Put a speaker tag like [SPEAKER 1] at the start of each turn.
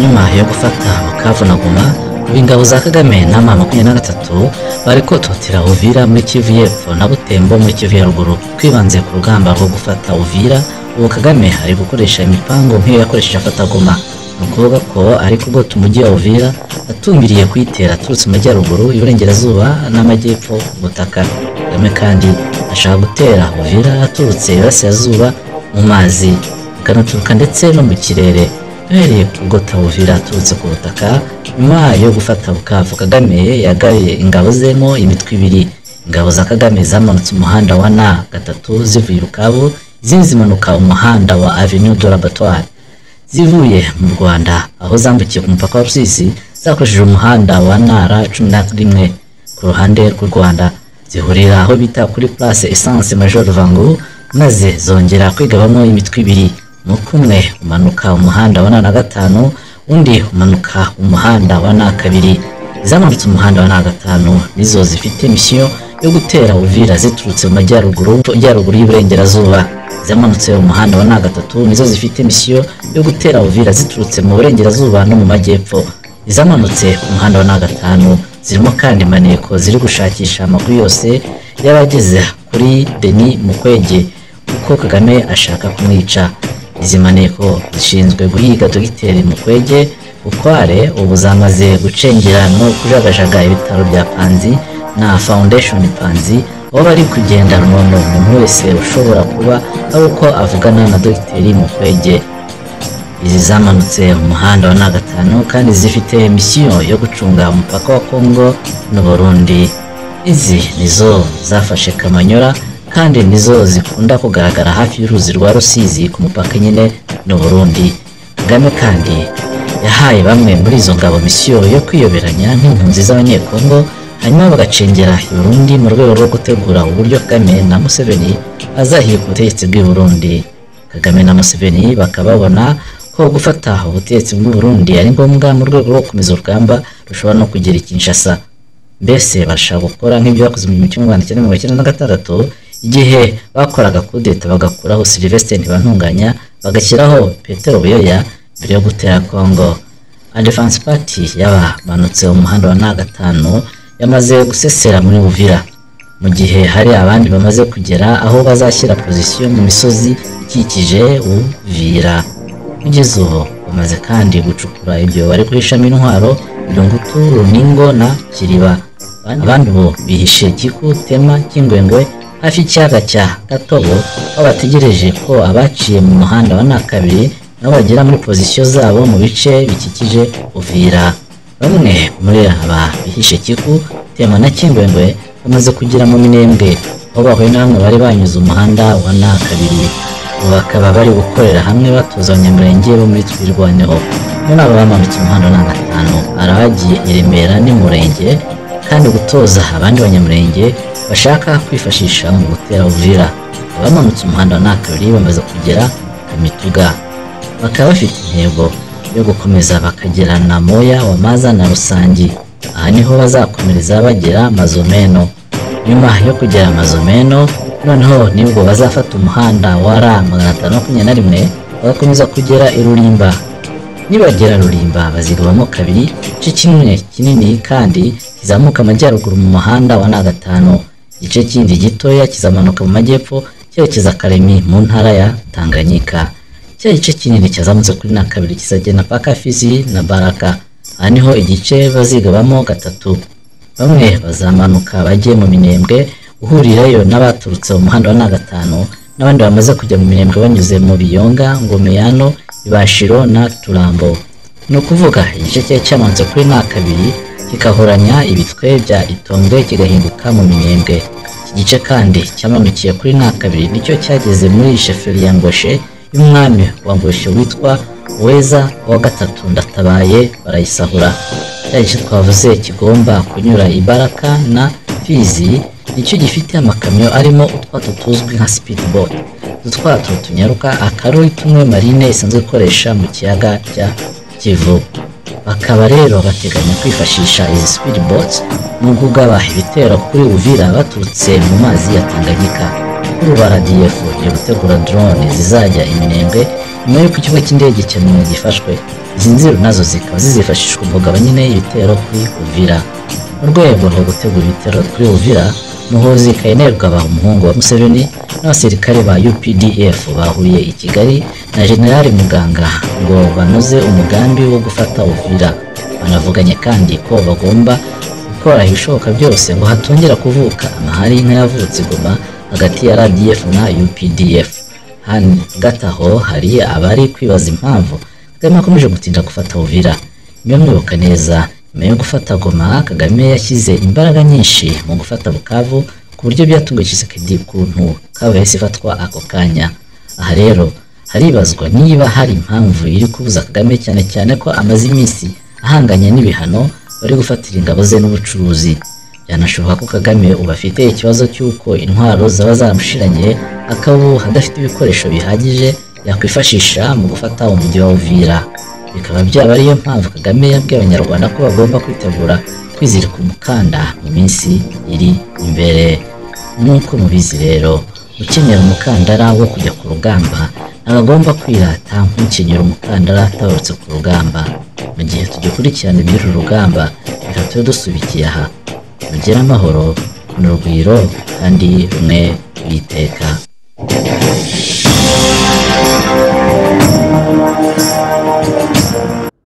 [SPEAKER 1] Nyuma yo gufata Bukavu na Goma, ubu ingabo za Kagame na M23 bari kototera Uvira muri Kivu y'Epfo na Butembo muri Kivu ya Ruguru. Twibanze ku rugamba rwo gufata Uvira, ubu Kagame ari gukoresha imipango nk'iyo yakoresheje afata Goma. Ni ukuvuga ko ari kugota umujyi wa Uvira atumbiriye kuyitera aturutse mu majyaruguru, iburengerazuba n'amajyepfo ku butaka. Kagame kandi ashaka gutera Uvira aturutse iburasirazuba mu mazi, akanaturuka ndetse no mu kirere. Duhereye kugota Uvira aturutse ku butaka, nyuma yo gufata Bukavu, Kagame yagaye ingabo zemo imitwe ibiri. Ingabo za Kagame zamanutse umuhanda wa N3 zivuye i Bukavu, izindi zimanuka umuhanda wa Avenue de l'Abattoir zivuye mu Rwanda, aho zambukiye ku mupaka wa Rusizi zakoresheje umuhanda wa NR11 ku ruhande rw'u Rwanda, zihurira aho bita kuri Place Essence Major Vangu, maze zongera kwigabamo imitwe ibiri. Umutwe umwe umanuka umuhanda wa N5, undi umanuka umuhanda wa N2. Izamanutse umuhanda wa N5 nizo zifite misiyo yo gutera Uvira ziturutse mu majyaruguru y'iburengerazuba. Izamanutse umuhanda wa N3 nizo zifite misiyo yo gutera Uvira ziturutse mu burengerazuba no mu majyepfo. Izamanutse umuhanda wa N5 zirimo kandi maneko ziri gushakisha amakuru yose y'abageze kuri Denis Mukwege, kuko Kagame ashaka kumwica. Izi maneko zishinzwe guhiga Dogiteri Mukwege Bukware, ubu zamaze gucengera no kujagajaga ibitaro bya Panzi na Foundation Panzi, aho bari kugenda runono umuntu wese ushobora kuba ari uko avugana na Dogiteri Mukwege. Izi zamanutse umuhanda wa N5 kandi zifite misiyo yo gucunga umupaka wa Kongo n'u Burundi. Izi nizo zafashe Kamanyora kandi nizo zikunda kugaragara hafi y'uruzi rwa Rusizi ku mupaka nyine n'u Burundi. Kagame kandi yahaye bamwe muri izo ngabo misiyo yo kwiyoberanya nk'impunzi z'Abanyekongo, hanyuma bagacengera i Burundi mu rwego rwo gutegura uburyo Kagame na Museveni bazahiga ubutegetsi bw'i Burundi. Kagame na Museveni bakababona ko gufata ubutegetsi bw'u Burundi ari ngombwa mu rwego rwo gukomeza urugamba rushobora no kugera i Kinshasa. Mbese barashaka gukora nk'ibyo bakoze mu 1996, igihe bakoraga kudeta bagakuraho Sylvestre Ntibantunganya bagashyiraho Petero Buyoya mbere yo gutera Congo. Defense Party yabamanutse umuhanda wa N5 yamaze gusesera muri Uvira, mu gihe hari abandi bamaze kugera aho bazashyira pozisiyo mu misozi ikikije Uvira. Kugeza ubu bamaze kandi gucukura ibyo bari guhishamo intwaro Birungutu, Runingo na Kiriba. Abandi bo bihishe Kiku, Tema, Kingwengwe hafi y'ikiyaga cya Gatobo, aho bategereje ko abaciye mu muhanda wa N2 nabo bagera muri pozisiyo zabo mu bice bikikije Uvira. Bamwe muri aba bihishe Kiku, Tema na Kingwengwe bamaze kugera mu Minembwe, aho bahuye na bamwe bari banyuze umuhanda wa N2. Ubu bakaba bari gukorera hamwe batoza Abanyamurenge bo muri Twirwaneho. Muri aba bamanutse umuhanda wa N5 hari abagiye i Remera n'Umurenge, kandi gutoza abandi Banyamurenge bashaka kwifashisha mu gutera Uvira. Abamanutse umuhanda wa N2 bamaze kugera Kamituga, bakaba bafite intego yo gukomeza bakagera na Moya wa Maza na Rusangi. Aha niho bazakomereza bagera Mazomeno. Nyuma yo kugera Mazomeno noneho nibwo bazafata umuhanda wa R521 bagakomeza kugera i Rulimba. Nibagera Rulimba bazigabamo kabiri, igice kimwe kinini kandi kizamuka amajyaruguru mu muhanda wa N5, igice kindi gitoya kizamanuka mu majyepfo cyerekeza Karemi mu ntara ya Tanganyika. Cya gice kinini cyazamutse kuri N2 kizagenda paka Fizi na Baraka. Aha niho igice bazigabamo gatatu. Bamwe bazamanuka bajye mu Minembwe guhurirayo n'abaturutse mu muhanda wa N5, n'abandi bamaze kujya mu Minembwe banyuze mu Biyonga, Ngomeyano, Ibashiro na Turambo. Ni ukuvuga igice cyari cyamanutse kuri N2 kikahoranya ibitwe bya Itombwe kigahinguka mu Minembwe. Iki gice kandi cyamanukiye kuri N2 nicyo cyageze muri sheferi ya Ngoshe y'umwami wa Ngoshe witwa Uweza wa gatatu Ndatabaye, barayisahura. Cya gice twavuze kigomba kunyura Ibaraka na Fizi nicyo gifite amakamyo arimo utwato tuzwi nka speedboat. Utwato tunyaruka akaruri tumwe marine isanzwe ikoresha mu kiyaga cya Kivu. Bakaba rero bateganya kwifashisha izi speedboats mu kugaba ibitero kuri Uvira baturutse mu mazi ya Tanganyika. Kuri ubu RDF iri gutegura drone zizajya i Minembwe nyuma y'uko ikigo cy'indege cya Minembwe gifashwe. Izi nziro nazo zikaba zizifashishwa mu kugaba nyine ibitero kuri Uvira. Mu rwego rwo gutegura ibitero kuri Uvira, Muhoozi Kainerugaba, umuhungu wa Museveni, n'abasirikare ba UPDF bahuriye i Kigali na General Muganga ngo banoze umugambi wo gufata Uvira. Banavuganye kandi ko bagomba gukora ibishoboka byose ngo hatongera kuvuka amahari nk'ayavutse i Goma hagati ya RDF na UPDF. Hagati aho hari abari kwibaza impamvu Kagame akomeje gutinda gufata Uvira. Niba mwibuka neza, nyuma yo gufata Goma, Kagame yashyize imbaraga nyinshi mu gufata Bukavu ku buryo byatunguye Tshisekedi ukuntu Bukavu yahise ifatwa ako kanya. Aha rero haribazwa niba hari impamvu iri kubuza Kagame, cyane cyane ko amaze iminsi ahanganye n'ibihano bari gufatira ingabo ze n'ubucuruzi. Byanashoboka ko Kagame ubu afite ikibazo cy'uko intwaro zaba zaramushiranye, akaba ubu adafite ibikoresho bihagije yakwifashisha mu gufata umujyi wa Uvira. Bikaba byaba ariyo mpamvu Kagame yabwiye Abanyarwanda ko bagomba kwitegura kwizirika umukanda mu minsi iri imbere. Nk'uko mubizi rero, ukenyera umukandara wo kujya ku rugamba ntabwo agomba kwirata nk'ukenyera umukandara atabarutse ku rugamba. Mu gihe tugikurikirana iby'uru rugamba, reka tube dusubikiye aha. Mugire amahoro n'urugwiro kandi rumwe witeka.